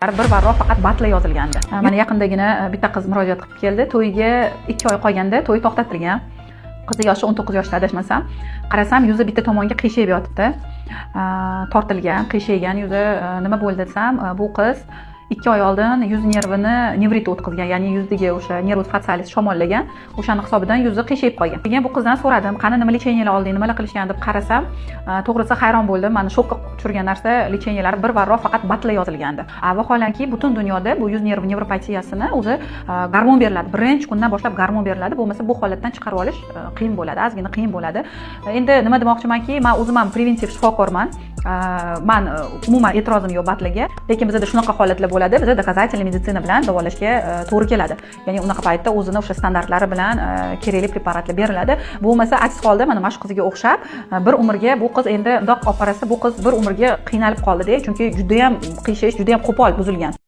Bir varroq faqat БАД lar yozilgandi. Mana yaqindagina bitta qiz murojaat qilib keldi. To'yiga 2 oy qolganda to'yi to'xtatilgan. Qizni yoshi 19 yoshda, adashmasam. Qarasam, yuzi bitta tomonga qiyshayib yotibdi. Tortilgan, qiyshaygan yuzi. Nima bo'ldi desam, bu qiz 2 oy oldin yuz nervini nevrit o'tkazgan, ya'ni yuzdagi o'sha nervus facialis shamollagan, o'shani hisobidan yuzi qiyshayib qolgan. Keyin bu qizdan so'radim, qani, nima лечения lar olding, nimalar qilishgan deb. Qarasam, to'g'risi, hayron bo'ldim. Mani shokka tushirgan narsa, лечения lari bir varroq faqat БАД lar yozilgandi. Vaholanki, butun dunyoda bu yuz nervi nevropatiyasini o'zi gormon beriladi, birinchi kundan boshlab gormon beriladi, bo'lmasa bu holatdan chiqarib olish qiyin bo'ladi, ozgina qiyin bo'ladi. Endi nima demoqchimanki, man o'zim ham preventiv shifokorman. Man umuman e'tirozim yo'q БАД larga, lekin bizada shunaqa holatlar bo'ladi, biza доказательный meditsina bilan davolashga to'g'ri keladi, ya'ni unaqa paytda o'zini o'sha standartlari bilan kerakli preparatlar beriladi. Bo'lmasa, aks holda mana shu qizga o'xshab bir umrga bu qiz, endi bundoq olib qarasa, bu qiz bir umrga qiynalib qoldida, chunki judayam qiyshayish, judayam qo'pol buzilgan.